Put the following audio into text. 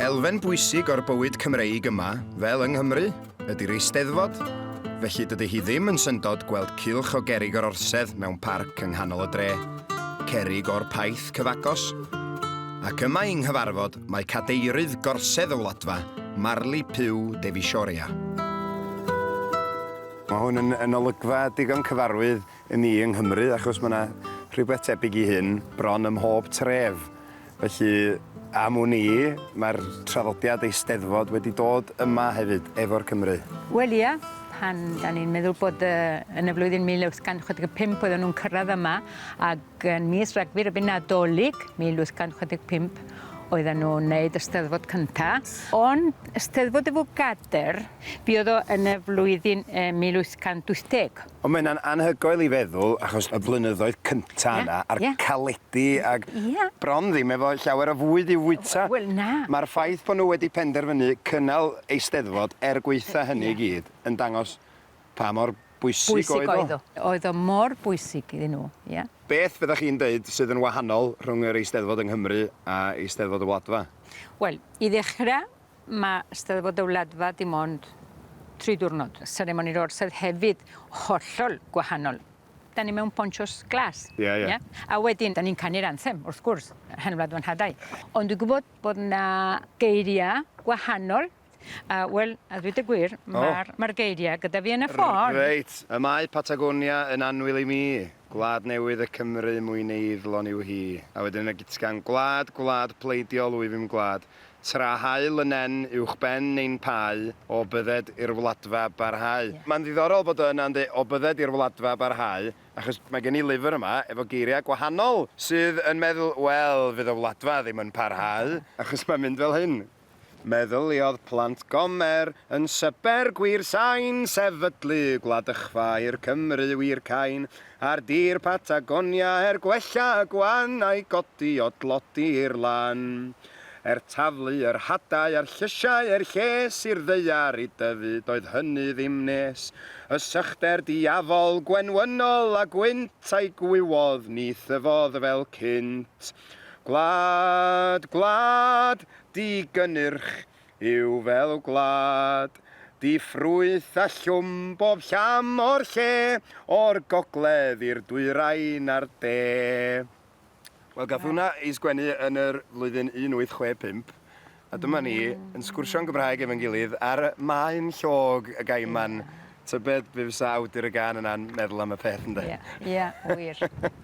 Elfen bwysig o'r bywyd Cymreig yma, fel yng Nghymru, ydy'r Eisteddfod, felly dydy hi ddim yn syndod gweld cylch o gerrig yr orsedd mewn parc yng nghanol y dre, cerrig o'r paith cyfagos. Ac yma yng nghyfarfod mae cadeirydd Gorsedd y Wladfa, Marli Puw Devisoria. Mae hwn yn, yn olygfa digon cyfarwydd i ni yng Nghymru, achos mae yna rhywbeth tebyg i hyn bron ym mhob tref. Felly, am wn i, mae'r traddodiad Eisteddfod wedi dod yma hefyd efo'r Cymry. Wel ia, pan 'dan ni'n meddwl bod yy yn y flwyddyn 1865 oedden nhw'n cyrraedd yma ag yn mis Rhagfyr erbyn Nadolig 1865 oedden nhw'n neud y Steddfod cynta. Ond y Steddfod efo gader, fuodd o yn y flwyddyn yy 1880. Ond mae hynna'n anhygoel i feddwl, achos y blynyddoedd cynta yna, a'r caledi, ag bron ddim efo llawer o fwyd i'w fwyta. Wel, na. Mae'r ffaith bod nhw wedi penderfynu cynnal Eisteddfod er gwaetha hynny i gyd yn dangos pa mor bwysig oedd o. Bwysig oedd o. Oedd o mor bwysig iddyn nhw, ie. Beth fyddech chi'n deud sydd yn wahanol rhwng yr Eisteddfod yng Nghymru a Eisteddfod y Wladfa? Wel, i ddechrau, Mae Steddfod y Wladfa dim ond tri diwrnod. Seremoni'r Orsedd hefyd hollol gwahanol. Da ni mewn ponchos glas. Ie, ie. Ie? A wedyn, da ni'n canu'r anthem, wrth gwrs, Hen Wlad Fy Nhadau. Ond dwi'n gwybod bod 'na geiriau gwahanol. A wel, a dweud y gwir, mae'r ma geiriau gyda fi yn y ffôn. Reit. Y mae Patagonia yn annwyl i mi. Gwlad newydd y Cymry mwyn eiddlon yw hi. A wedyn y gytgan, Gwlad, gwlad pleidiol wyf i'm gwlad. Tra haul y nen uwch ben ein pau, O bydded i'r Wladfa barhau. Mae'n ddiddorol bod o yna yn deu' O bydded i'r Wladfa barhau, achos mae gen i lyfr yma efo geiriau gwahanol sydd yn meddwl, wel, fydd y Wladfa ddim yn parhau, achos mae'n mynd fel hyn. Meddyliodd plant Gomer yn syber gwir sain sefydlu gwladychfa i'r Cymry wir cain ar dir Patagonia er gwella y gwan a'i godi o dlodi i'r lan. Er taflu yr hadau a'r llysiau er lles i'r ddaear i dyfu doedd hynny ddim nes. Y sychder diafol gwenwynol a gwynt a'i gwywodd ni thyfodd fel cynt. Gwlad, gwlad, di gynnyrch yw fel gwlad, di ffrwyth a llwm bob llam o'r lle, o'r gogledd i'r dwyrain a'r de. Wel, gath hwnna ei sgwennu yn yr flwyddyn 1865, a dyma ni yn sgwrsio'n Gymraeg efo'n gilydd ar maen llog y Gaiman. Tybed be fysa awdur y gân yna'n meddwl am y peth, ynde? Ie, ie, wir.